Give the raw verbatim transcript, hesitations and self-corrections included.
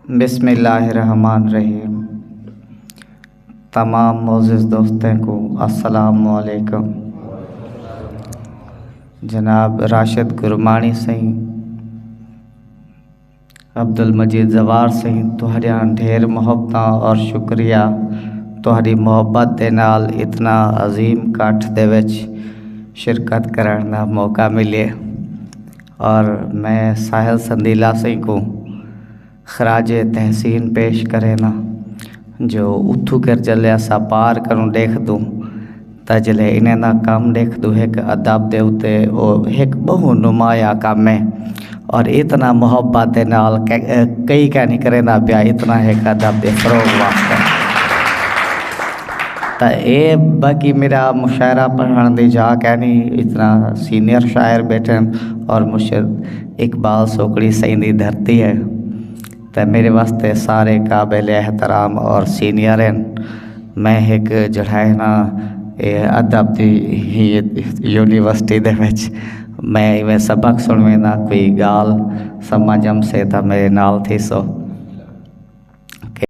بسم اللہ الرحمن الرحیم۔ تمام معزز دوستیں کو السلام علیکم۔ جناب راشد گرمانی سئیں، عبدالمجید زوار سئیں، تہاݙیاں ڈھیر محبتاں اور شکریہ۔ تہاݙی محبت دے نال اتنا عظیم کٹھ دے وچ شرکت کرݨ دا موقع ملے، اور میں ساحل سندیلا سئیں کو خراج تحسین پیش کرینداں جو اتھوں کر جلے اساں پار کنوں ݙیکھدوں تاں جلے انہیں دا کم ݙیکھدوں ہک ادب دے اتے او ہک ٻہوں نمایاں کم ہے، اور اتنا محبت دے نال ک- کئی کہنی کریندا پیا، اتنا ہک ادب دے فروغ واسطے۔ تاں اے باقی میرا مشاعرہ پڑھݨ دی جا کہنی، اتنا سینئر شاعر ٻیٹھن اور مرشد اقبال سوکڑی سئیں دی دھرتی ہے۔ تے میرے واسطے سارے قابل احترام اور سینئر ہیں۔ میں ہک جڑا ہے نا، اے ادب دی ہی یونیورسٹی دے وچ میں ایویں سبق سݨوینداں، کوئی ڳالھ سمجھ امسے تاں میرے نال تھیسو۔